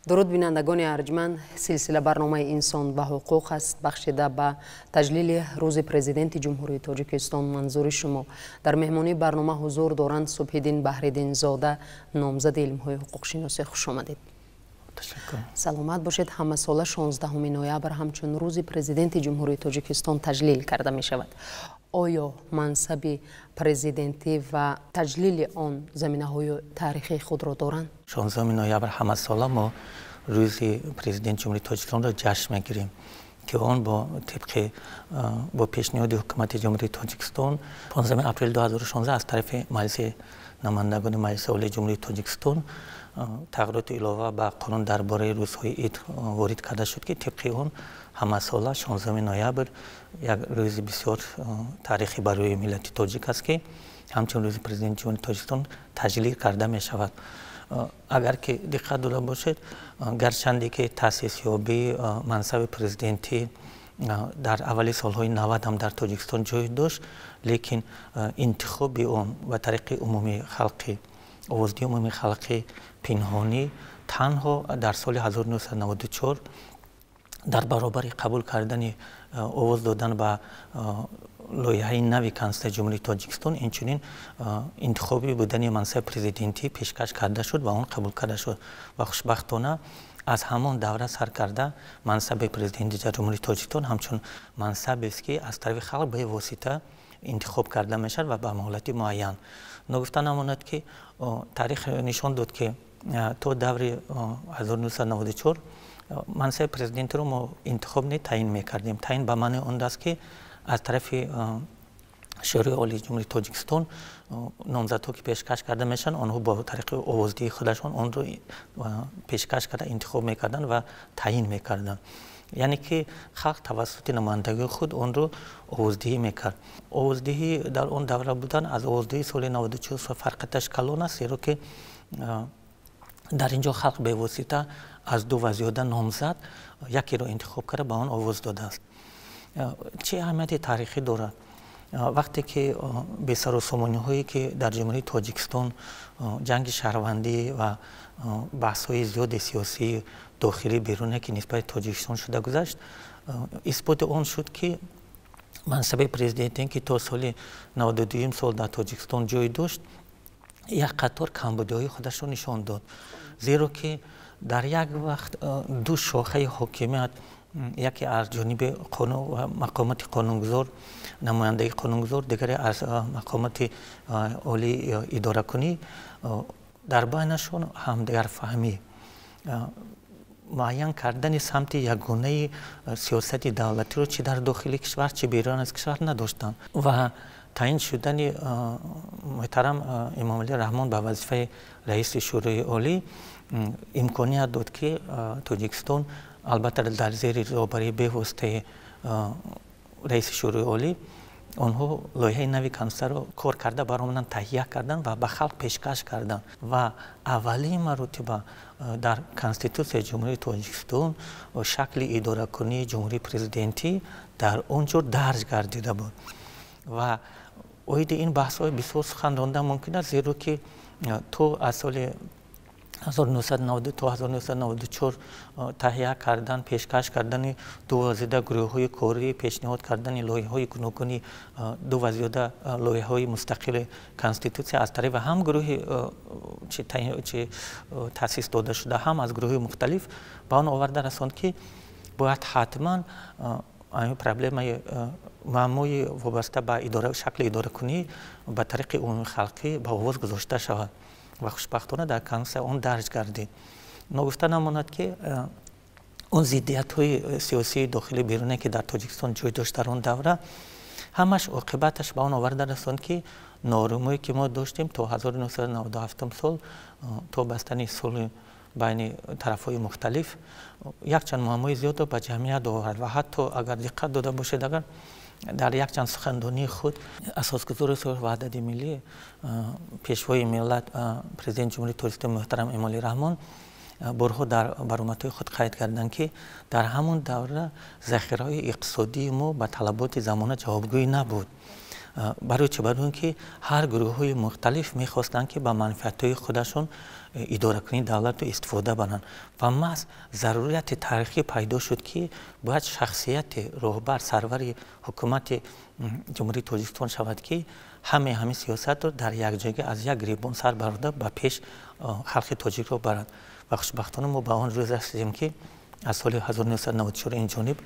Дуруд, бинандагони арҷманд. Силсила барномаи «Инсон ва ҳуқуқ» аст, бахшида ба таҷлили Рӯзи Президенти Ҷумҳурии Тоҷикистон манзури шумо. Дар меҳмонии барнома ҳузур доранд Субҳиддин Баҳриддинзода, номзади илмҳои ҳуқуқшиносӣ. Хуш омадед, саломат бошед. Ҳамасола 16 ноябр ҳамчун Рӯзи Президенти Ҷумҳурии Тоҷикистон таҷлил карда мешавад. Оё мансаби президентӣ ва таҷлили он заминаҳои таърихии худро доранд? 16 ноябр ҳамасола мо Рӯзи Президенти Ҷумҳурии Тоҷикистонро ҷашн мегирем, ки он бо тибқи бо пешниҳоди Ҳукумати Ҷумҳурии Тоҷикистон 15 апрели 2016 аз тарафи Маҷлиси намояндагони Маҷлиси Олии Ҷумҳурии Тоҷикистон тағйироти илова ба қонун дар бораи рӯзҳои ид ворид карда шуд, ки тибқи он ҳамасола 16 ноябр як рӯзи бисёр таърихӣ барои миллати тоҷик аст, ки ҳамчун Рӯзи Президенти Ҷумҳурии Тоҷикистон таҷлил карда мешавад. Агар ки диққат дода бошед, гарчанде ки таъсисёбии мансаби президентӣ дар аввали солҳои 90 ҳам дар Тоҷикистон ҷой дошт, лекин интихоби он ба тариқи умумии халқӣ, овоздиҳии умумии халқӣ пинҳонӣ танҳо дар соли 1994 дар баробари қабул кардани овоз додан ба лоиҳаи нави Конститутсияи Ҷумҳурии Тоҷикистон, инчунин интихоби будани мансаби президентӣ пешкаш карда шуд ва он қабул карда шуд. Ва хушбахтона аз ҳамон давра сар карда мансаби президенти Ҷумҳурии Тоҷикистон ҳамчун мансабест, ки аз тарафи халқ бевосита интихоб карда мешавад ва ба муҳлати муайян. Ногуфта намонад, ки таърих нишон дод, ки то даври 1994 мансаби президентро мо интихоб не, таъин мекардем. Таъин ба маънои он аст, ки аз тарафи Шӯрои Олии Ҷумҳурии Тоҷикистон номзадҳо ки пешкаш карда мешаванд, онҳо бо тариқи овоздиҳии худашон онро пешкаш карда, интихоб мекарданд ва таъин мекарданд, яъне ки халқ тавассути намояндагии худ онро овоздиҳӣ мекард. Овоздиҳӣ дар он давра будан аз овоздиҳии соли 94 фарқияташ калон аст, зеро ки дар ин ҷо халқ бевосита аз ду ва зиёда номзад якеро интихоб карда, ба он овоз додааст. Чӣ аҳамияти таърихӣ дорад? Вақте ки бесарусомониҳое ки дар Ҷумҳурии Тоҷикистон, ҷанги шаҳрвандӣ ва баҳсҳои зиёди сиёсии дохилӣ, беруне ки нисбати Тоҷикистон шуда гузашт, исботи он шуд, ки мансаби президенте, ки то соли 92-юм сол дар Тоҷикистон ҷой дошт, як қатор камбудиҳои худашро нишон дод, зеро ки дар як вақт ду шохаи ҳокимият, яке аз ҷониби қонун ва мақомоти қонунгузор, намояндаи қонунгузор, дигаре аз мақомоти олии идоракунӣ, дар байнашон ҳамдигарфаҳмӣ, муайян кардани самти ягонаи сиёсати давлатиро чи дар дохили кишвар, чи берун аз кишвар надоштанд. Ва таъин шудани муҳтарам Эмомалӣ Раҳмон ба вазифаи раиси Шӯрои Олӣ имконият дод, ки Тоҷикистон, албатта дар зери роҳбарии бевоситаи раиси Шӯрои Олӣ, онҳо лоиҳаи нави конститутсияро кор карда баромаданд, таҳия карданд ва ба халқ пешкаш карданд. Ва аввалин маротиба дар Конститутсияи Ҷумҳурии Тоҷикистон шакли идоракунии ҷумҳурии президентӣ дар он ҷо дарҷ гардида буд. Ва оиди ин баҳсҳои бисёр сухан рондан мумкин аст, зеро ки то аз соли 1990 то 1994 таҳия кардан, пешкаш кардани ду ва зиёда гурӯҳҳои корӣ, пешниҳод кардани лоиҳаҳои гуногуни, ду ва зиёда лоиҳаҳои мустақили конститутсия аз тарафи ҳам гурӯҳи чи таъсис дода шуда, ҳам аз гурӯҳҳои мухталиф ба он оварда расонд, ки бояд ҳатман проблемаи муаммои вобаста ба шакли идоракунӣ ба тариқи умумихалқӣ ба овоз гузошта шавад. Ва хушбахтона дар конститутсия он дарҷ гардид. Ногуфта намонад, ки он зиддиятҳои сиёсии дохили беруне, ки дар Тоҷикистон ҷой дошт дар он давра, ҳамаш оқибаташ ба он оварда расонд, ки норумое ки мо доштем то 1997 сол, то бастани сулҳи байни тарафҳои мухталиф, якчанд муаммои зиёдро ба ҷамъият овард. Ва ҳатто агар диққат дода бошед, агар дар якчанд сухандонии худ асосгузори сулҳу ваҳдати миллӣ, Пешвои миллат, Президенти Ҷумҳурии Тоҷикистон муҳтарам Эмомалӣ Раҳмон борҳо дар баромадҳои худ қайд карданд, ки дар ҳамон давра захираҳои иқтисодии мо ба талаботи замона ҷавобгӯӣ набуд. Барои чӣ? Барои он ки ҳар гурӯҳҳои мухталиф мехостанд, ки ба манфиатҳои худашон идоракунии давлатро истифода баранд. Ва маҳз зарурияти таърихӣ пайдо шуд, ки бояд шахсияти роҳбар, сарвари ҳукумати Ҷумҳурии Тоҷикистон шавад, ки ҳамаи ҳамин сиёсатро дар якҷойгӣ аз як гиребон сар барода ба пеш халқи тоҷикро барад. Ва хушбахтона мо ба он рӯз расидем, ки аз соли 1994 ин ҷониб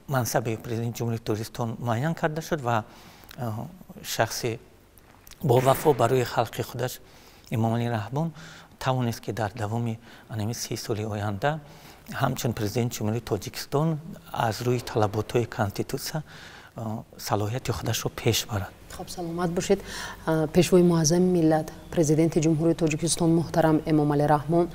мансаби президенти Ҷумҳурии Тоҷикистон муайян карда шуд ва шахси бовафо барои халқи худаш Эмомалӣ Раҳмон тавонист, ки дар давоми анами 30 соли оянда ҳамчун президенти Ҷумҳурии Тоҷикистон аз рӯи талаботҳои конститутсия салоҳияти худашро пеш барад. Хоб, саломат бошед. Пешвои муаззами миллат, президенти Ҷумҳурии Тоҷикистон муҳтарам Эмомалӣ Раҳмон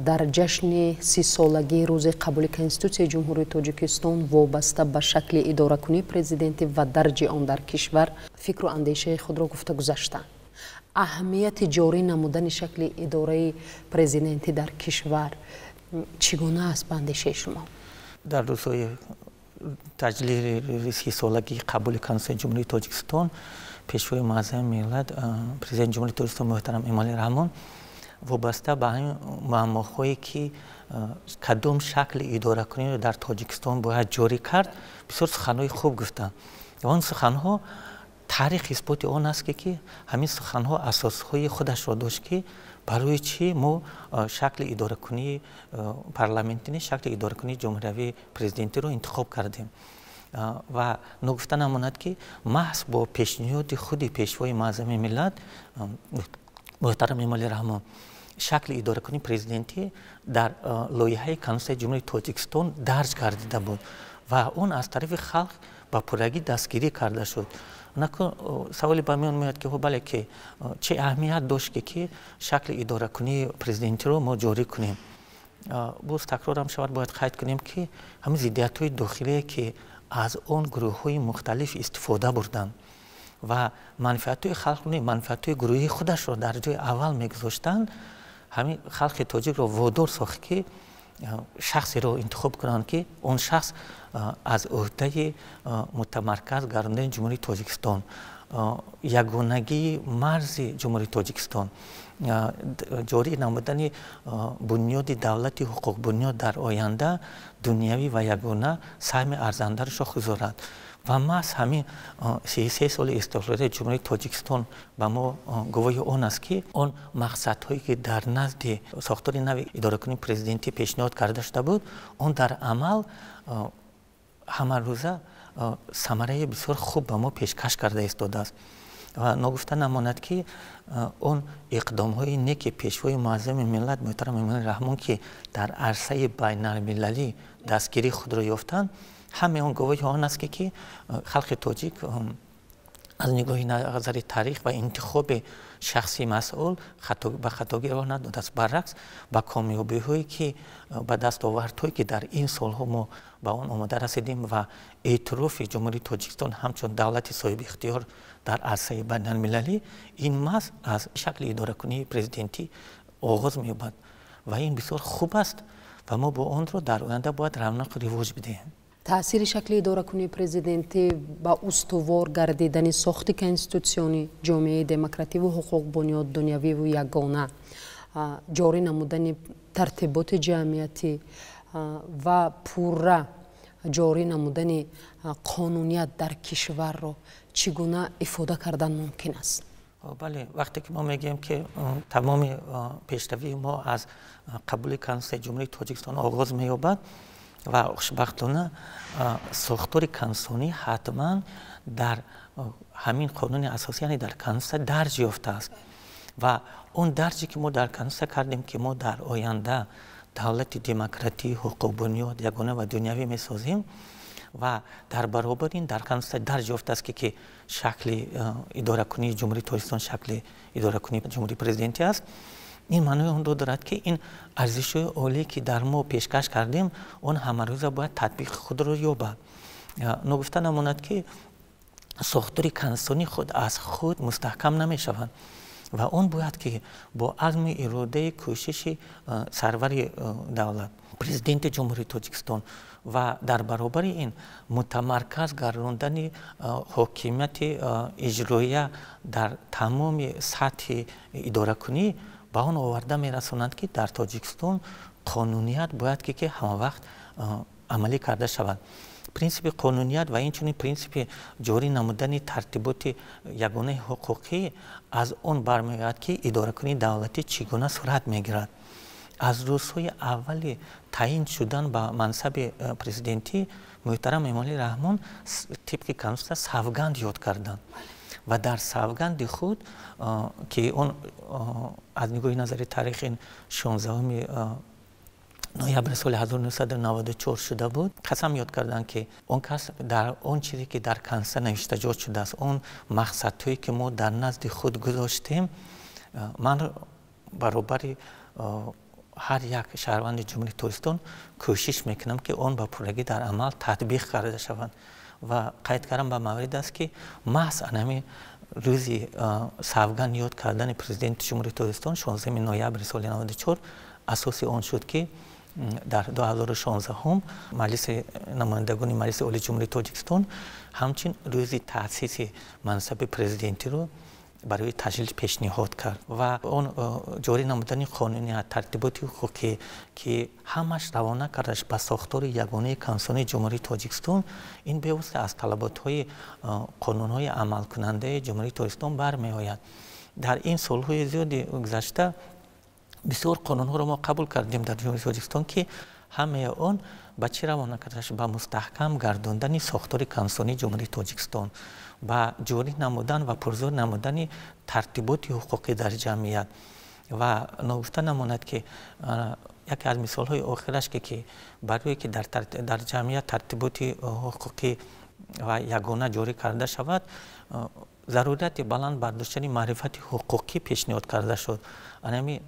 дар ҷашни 30-солагии рӯзи қабули Конститутсияи Ҷумҳурии Тоҷикистон вобаста ба шакли идоракунии президентӣ ва дарҷи он дар кишвар фикру андешаи худро гуфта гузаштанд. Аҳамияти ҷорӣ намудани шакли идораи президентӣ дар кишвар чӣ гуна аст ба андешаи шумо? Дар рӯзҳои таҷлили 30-солагии қабули Конститутсияи Ҷумҳурии Тоҷикистон пешвои муаззами миллат, президенти Ҷумҳурии Тоҷикистон муҳтарам Эмомалӣ Раҳмон вобаста ба ҳамин муаммоҳое, ки кадом шакли идоракуниро дар Тоҷикистон бояд ҷорӣ кард, бисёр суханҳои хуб гуфтанд. Ва он суханҳо таърих исботи он аст, ки ҳамин суханҳо асосҳои худашро дошт, ки барои чӣ мо шакли идоракунии парламентӣ, шакли идоракунии ҷумҳуриявии президентиро интихоб кардем. Ва ногуфта намонад, ки маҳз бо пешниҳоди худи пешвои муаззами миллат муҳтарам Эмомалӣ Раҳмон шакли идоракунии президентӣ дар лоиҳаи Конститутсияи Ҷумҳурии Тоҷикистон дарҷ гардида буд ва он аз тарафи халқ ба пуррагӣ дастгирӣ карда шуд. Саволе ба миён меояд, ки бале, ки чӣ аҳамият дошт, ки шакли идоракунии президентиро мо ҷорӣ кунем? Боз такрорам шавад, бояд қайд кунем, ки ҳамин зиддиятҳои дохилие, ки аз он гурӯҳҳои мухталиф истифода бурданд ва манфиатҳои халқ, манфиатҳои гурӯҳии худашро дар ҷои аввал мегузоштанд, ҳамин халқи тоҷикро водор сохт, ки шахсеро интихоб кунанд, ки он шахс аз ӯҳдаи мутамарказ гардондани Ҷумҳурии Тоҷикистон, ягонагии марзи Ҷумҳурии Тоҷикистон, ҷорӣ намудани бунёди давлати ҳуқуқбунёд дар оянда дунявӣ ва ягона саҳми арзандарашро гузорад. Ва маҳз ҳамин 33 соли истиқлолияти Ҷумҳурии Тоҷикистон ба мо гувоҳи он аст, ки он мақсадҳое, ки дар назди сохтори нави идоракунии президентӣ пешниҳод карда шуда буд, он дар амал ҳамарӯза самараи бисёр хуб ба мо пешкаш карда истодааст. Ва ногуфта намонад, ки он иқдомҳои неки пешвои муаззами миллат муҳтарам Эмомалӣ Раҳмон, ки дар арсаи байналмилалӣ дастгирии худро ёфтанд, ҳамаи он гувоҳи он аст, ки халқи тоҷик аз нигоҳи назари таърих ва интихоби шахси масъул ба хатогӣ роҳ надодааст, баръакс, ба комёбиҳое, ки ба дастовардҳое, ки дар ин солҳо мо ба он омода расидем ва эътирофи Ҷумҳурии Тоҷикистон ҳамчун давлати соҳиби ихтиёр дар арсаи байналмилалӣ, ин маҳз аз шакли идоракунии президентӣ оғоз меёбад ва ин бисёр хуб аст ва мо бо онро дар оянда бояд равнақу ривоҷ бидиҳем. Таъсири шакли идоракунии президентӣ ба устувор гардидани сохти конститутсионӣ, ҷомеаи демокративу ҳуқуқбунёд, дунявиву ягона, ҷорӣ намудани тартиботи ҷамъиятӣ ва пурра ҷорӣ намудани қонуният дар кишварро чӣ гуна ифода кардан мумкин аст? Бале, вақте ки мо мегӯем, ки тамоми пешравии мо аз қабули Конститутсияи Ҷумҳурии Тоҷикистон оғоз меёбад ва хушбахтона сохтори конститутсионӣ ҳатман дар ҳамин қонуни асосӣ, яъне дар конститутсия дарҷ ёфтааст ва он дарҷе, ки мо дар конститутсия кардем, ки мо дар оянда давлати демократӣ, ҳуқуқбунёд, ягона ва дунявӣ месозем ва дар баробари ин дар конститутсия дарҷ ёфтааст, ки шакли идоракунии Ҷумҳурии Тоҷикистон шакли идоракунии ҷумҳурии президентӣ аст, ин маънои онро дорад, ки ин арзишҳои олие, ки дар мо пешкаш кардем, он ҳамарӯза бояд татбиқи худро ёбад. Ногуфта намонад, ки сохтори конститутсионӣ худ аз худ мустаҳкам намешавад ва он бояд ки бо азму иродаи кӯшиши сарвари давлат Президенти Ҷумҳурии Тоҷикистон ва дар баробари ин мутамарказ гардондани ҳокимияти иҷроия дар тамоми сатҳи идоракунӣ ба он оварда мерасонанд, ки дар Тоҷикистон қонуният бояд ки ҳамавақт амалӣ карда шавад. Принсипи қонуният ва инчунин принсипи ҷорӣ намудани тартиботи ягонаи ҳуқуқӣ аз он бармеояд, ки идоракунии давлатӣ чӣ гуна сурат мегирад. Аз рӯзҳои аввали таъин шудан ба мансаби президентӣ муҳтарам Эмомалӣ Раҳмон тибқи Конститутсия савганд ёд карданд ва дар савганди худ, ки он аз нигоҳи назари таърих ин 16 ноябри соли 1994 шуда буд, қасам ёд карданд, ки он кас дар он чизе, ки дар Конститутсия навиштаҷот шудааст, он мақсадҳое, ки мо дар назди худ гузоштем, ман баробари ҳар як шаҳрванди Ҷумҳурии Тоҷикистон кӯшиш мекунам, ки он ба пуррагӣ дар амал татбиқ карда шавад. Ва қайд кардам ба маврид аст, ки маҳз анами рӯзи савганд ёд кардани Президенти Ҷумҳурии Тоҷикистон 16 ноябри соли 94 асоси он шуд, ки дар 2016 Маҷлиси намояндагони Маҷлиси Олии Ҷумҳурии Тоҷикистон ҳамчун рӯзи таъсиси мансаби президентиро барои таҷлил пешниҳод кард. Ва он ҷорӣ намудани қонуният, тартиботи ҳуқуқӣ, ки ҳамаш равона кардаш ба сохтори ягонаи конститутсионии Ҷумҳурии Тоҷикистон, ин бевосита аз талаботҳои қонунҳои амалкунандаи Ҷумҳурии Тоҷикистон бармеояд. Дар ин солҳои зиёди гузашта бисёр қонунҳоро мо қабул кардем дар Ҷумҳурии Тоҷикистон, ки ҳамаи он ба чӣ равона кардаш? Ба мустаҳкам гардондани сохтори конститутсионии Ҷумҳурии Тоҷикистон, ба ҷорӣ намудан ва пурзӯр намудани тартиботи ҳуқуқӣ дар ҷамъият. Ва ногуфта намонад, ки яке аз мисолҳои охираш, ки барое ки дар ҷамъият тартиботи ҳуқуқӣ ва ягона ҷорӣ карда шавад, зарурияти баланд бардоштани маърифати ҳуқуқӣ пешниҳод карда шуд. Анами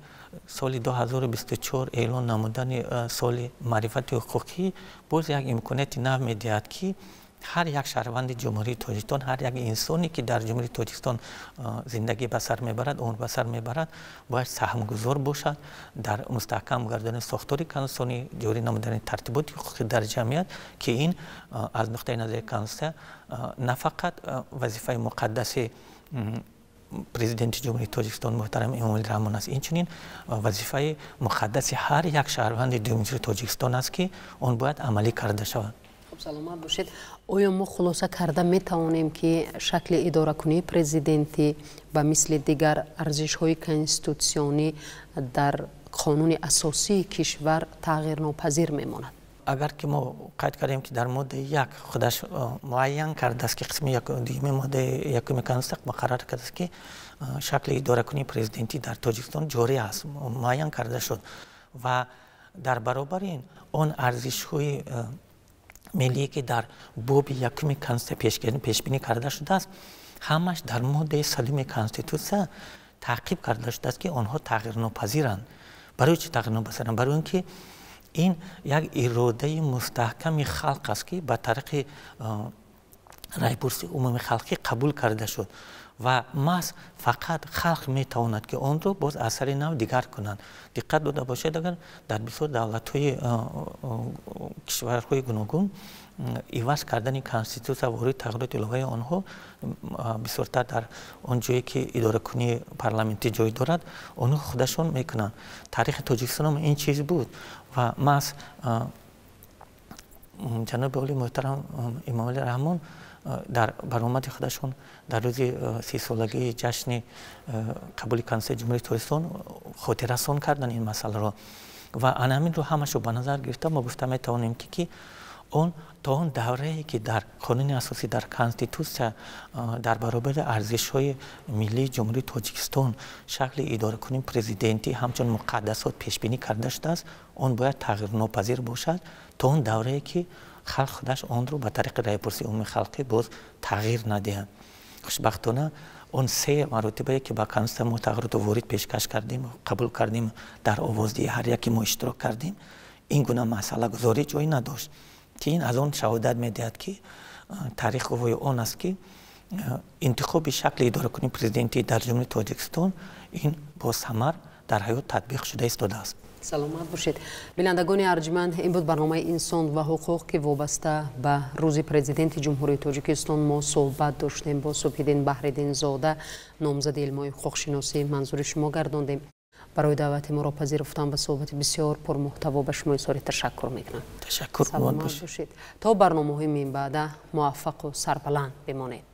соли 2024 эълон намудани соли маърифати ҳуқуқӣ боз як имконияти нав медиҳад, ки ҳар як шаҳрванди Ҷумҳурии Тоҷикистон, ҳар як инсоне, ки дар Ҷумҳурии Тоҷикистон зиндагӣ ба сар мебарад, умр ба сар мебарад, бояд саҳмгузор бошад дар мустаҳкам гардани сохтори конститутсионӣ, ҷорӣ намудани тартиботи ҳуқуқӣ дар ҷамъият, ки ин аз нуқтаи назари Конститутсия на фақат вазифаи муқаддаси Президенти Ҷумҳурии Тоҷикистон муҳтарам Эмомалӣ Раҳмон аст, инчунин вазифаи муқаддаси ҳар як шаҳрванди Ҷумҳурии Тоҷикистон аст, ки он бояд амалӣ карда шавад. Хуб, саломат бошед. Оё мо хулоса карда метавонем, ки шакли идоракунии президентӣ ба мисли дигар арзишҳои конститутсионӣ дар қонуни асосии кишвар тағйирнопазир мемонад? Агар ки мо қайд кардем, ки дар моддаи 1 худаш муайян кардааст, ки қисми дуюми моддаи якуми Конститутсия муқаррар кардааст, ки шакли идоракунии президентӣ дар Тоҷикистон ҷорӣ аст, муайян карда шуд, ва дар баробари ин он арзишҳои миллие, ки дар боби якуми Конститутсия пешбинӣ карда шудааст, ҳамаш дар моддаи 100-уми Конститутсия таъқиб карда шудааст, ки онҳо тағйирнопазиранд. Барои чӣ тағйирнопазиранд? Барои он ки ин як иродаи мустаҳками халқ аст, ки ба тариқи райпурсии умумихалқӣ қабул карда шуд, ва маҳз фақат халқ метавонад, ки онро боз аз сари нав дигар кунанд. Диққат дода бошед, агар дар бисёр давлатҳои кишварҳои гуногун иваз кардани Конститутсия, ворид тағйироти иловаи онҳо, бисёртар дар он ҷое, ки идоракунии парламентӣ ҷой дорад, онҳо худашон мекунанд. Таърихи Тоҷикистонам ин чиз буд ва маҳз ҷаноби оли муҳтарам Эмомалӣ Раҳмон дар баромади худашон дар рӯзи 30-солагии ҷашни қабули Конститутсияи Ҷумҳурии Тоҷикистон хотиррасон карданд ин масъаларо. Ва ана ҳаминро ҳамашо ба назар гирифта, мо гуфта метавонем, ки он то он даврае, ки дар қонуни асосӣ, дар Конститутсия дар баробари арзишҳои миллии Ҷумҳурии Тоҷикистон шакли идоракунии президентӣ ҳамчун муқаддасот пешбинӣ карда шудааст, он бояд тағйирнопазир бошад то он даврае, ки халқ худаш онро ба тариқи райпурсии умумихалқӣ боз тағйир надиҳад. Хушбахтона, он се маротибае, ки ба Конститутсия мо тағйироту ворид пешкаш кардем, қабул кардем, дар овоздиҳии ҳар яке мо иштирок кардем, ин гуна масъалагузорӣ ҷой надошт, ки ин аз он шаҳодат медиҳад, ки таърих гувоҳи он аст, ки интихоби шакли идоракунии президентӣ дар Ҷумҳурии Тоҷикистон ин бо самар дар ҳаёт татбиқ шуда истодааст. Саломат бошед. Бинандагони арҷманд, ин буд барномаи «Инсон ва ҳуқуқ», ки вобаста ба Рӯзи Президенти Ҷумҳурии Тоҷикистон мо суҳбат доштем бо Субҳиддин Баҳриддинзода, номзади илмҳои ҳуқуқшиносӣ, манзури шумо гардондем. Барои даъвати моро пазируфтан ба суҳбати бисёр пурмуҳтаво ба шумо изҳори ташаккур мекунам. Ташаккур. Саломат бошед. То барномаҳои минбаъда муваффақу сарбаланд бимонед.